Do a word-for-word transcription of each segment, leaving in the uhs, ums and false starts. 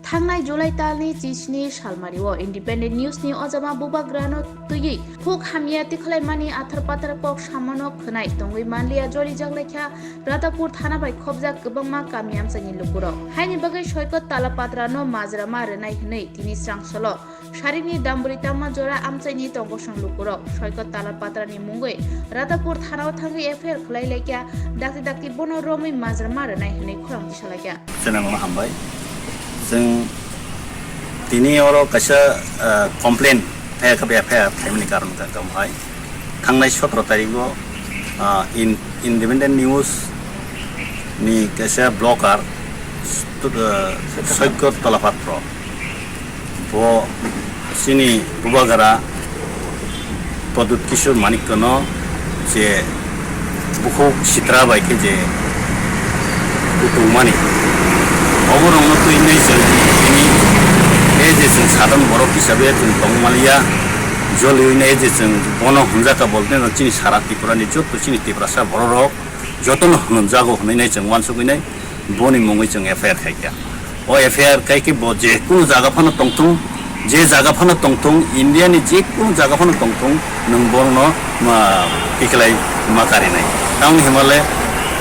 Thangnai July talni chisni salmario Independent News ni ojama bubagrano twiwi khuk hamya tikhlaimani athar pathar kok samano khwnai tongwi manliya jolijak laikha Radhapur thana bai khobjak kwbangma kami amchaini lukurok. Haini bagwi Soikot Talapatrano majra ma rwnai hwnwi tini srangsolo Sarini Damburi tangma jora amchaini tongosong lukurok Soikot Talapatrani mungwi Radhapur thanao thangwi F I R khwlai laikha, dakti dakti bono romwi majra ma rwnai hwnwi khorang tisa laikha. Channel no hambai. Chwng tini oro kaisa, ah, complaint phai kha, F I R phaimani karon kha tamo hai. Thangnai sotro tarikgo, ah, in, Independent News ni kaisa blogger, stu-, ah, Soikot Tolapatro. Bo chini bubagra Pradyut Kishore Manikya no je bukhuk sitra bai khe je kutungmani, oborokno twi nai chwng tini, e je chwng sadharana borok hisabe chwng tongmaliya, joliwi nai je chwng bono hwnjaka bolte no chini sara Tripura ni jotto chini Tiprasa borok rok jotono hwnjago hwnwi nai chwng uansugwi nai boni mungwi chwng F I R khai kha. O F I R khai khe bo je kunu jaga phano tongthung, je jaga phano tongthung, India ni je kunu jaga phano tongthung, nwng borokno ma, tikhlai ma karinai. Tamoni hwnmale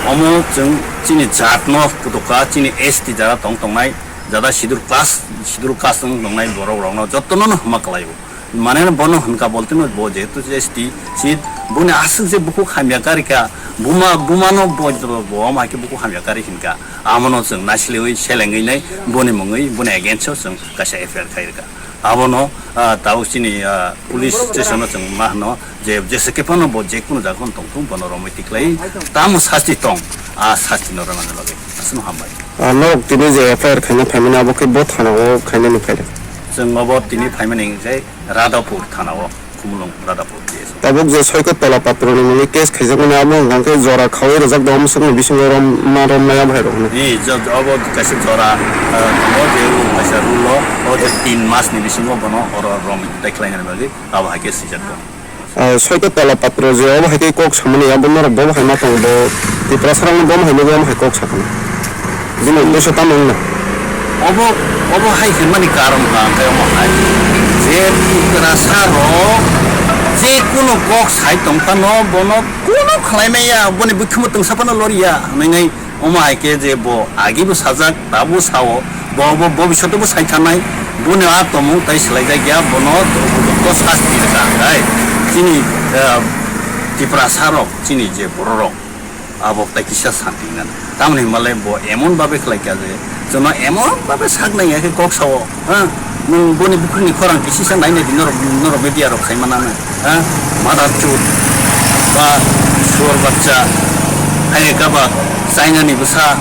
omo chwng chini jat no kutukha, chini S T jara tong tongnai, jada schedule class, schedule caste wng tongnai borok rokno jotono no hwnma kwlaio. Mane bono hwnka bolte no bo jehetu je S T seat, boni aswk je bukhuk hamya karika, buma, buma no bo, bo, bo omo hai khe bukhuk hamya kari hinka. Amono chwng naisiliwi selengwi nai boni mungwi boni against o chwng kaisa F I R khai rwkha. Abono, ah, tabuk chini, ah, police station o chwng ma hwno je jese khe phano bo je kunu jaga phano tongthung bono romwi tikhlai tamo sasti tong, ah, sasti no rwna bagwi. Aswkno hambai. Ah, norok tini je F I R khaina phaimani abo khe bo thana o khainani phaida? Chwng obo tini phaimani hwnkhe Radhapur thana o, Khumulwng Radhapur P S. Tabuk je Soikot Tola Patro ni mungwi case khaijakmani abo hwnkha khe jora khaui rwjak do, omo swkni bisingo rom ma rom maya bahai rok hwnwi. Ni jo-, obo kaisa jora, ah, tongo je o kaisa rule o, o je tin mas ni bisingo bono oro rom tei khlainani bagwi abo hai khe swijak do. Ah, Soikot Tola Patro je obo hai khe kok samani, abo norok bo hai ma tongo, bo Tiprasa rokno bo hai nugwi omo hai kok sakha. Bini uddesho tamo wngna? Obo, obo hai hwnmani karon ba hwnkhe omo hai je Tiprasa rok je kunu kok sai tong phano bono kunu khlai maya, boni bwkhwmo twngsa phano loriya hwnwi nai. Omo hai khe je bo agibo sajak, tabuk sao, bo, bo bobishoto bo sai thanai, boni a tomung tai swlai jak ya, bono to sasti rwkha hwnkhe chini, eh, Tiprasa rok, chini je borok rok, abo tai kisa santi nani. Tamoni hwnmale bo emon babe khlai kha je, chwngno emon babe sak nai ya khe kok sao. Ha, nwng boni bukhukni khorang kisisa nai nai di norok, norok media rok khai manana. Ha, mother chud ba suar bachcha, hai khe ba China ni bwsa,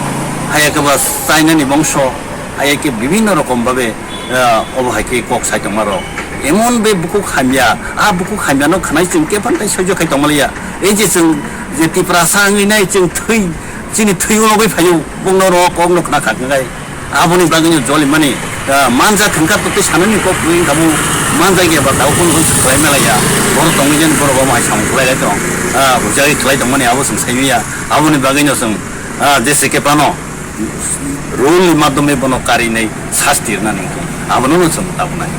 hai khe ba China ni bongso, hai khe bibhinno rokom babe, ah, obo hai khe kok sai tongma rok. Emon be bukhuk hamya, a bukhuk hamya no khwnai chwng khe phan tai soijo khai tongma liya. Ei je chwng je Tiprasa wngwi nai chwng thwi, chini thwi unogwi phaio, bongno rok kok no khna kha khe. Aboni bagwino jolimani, ah, manjak hwnkha to tei sanani kok twi wngkha bo manjak ya ba tabuk phano khlai mela ya. Borok tongwi jani borok omo hai samung khlai lai tong. Ah, hujagwi khlai tongmani abo chwng sai manya. Aboni bagwino chwng, ah, jese khe phano rule ni madhyome bono karinai sasti rwnani wngkha. Abono no chwng tabuknai.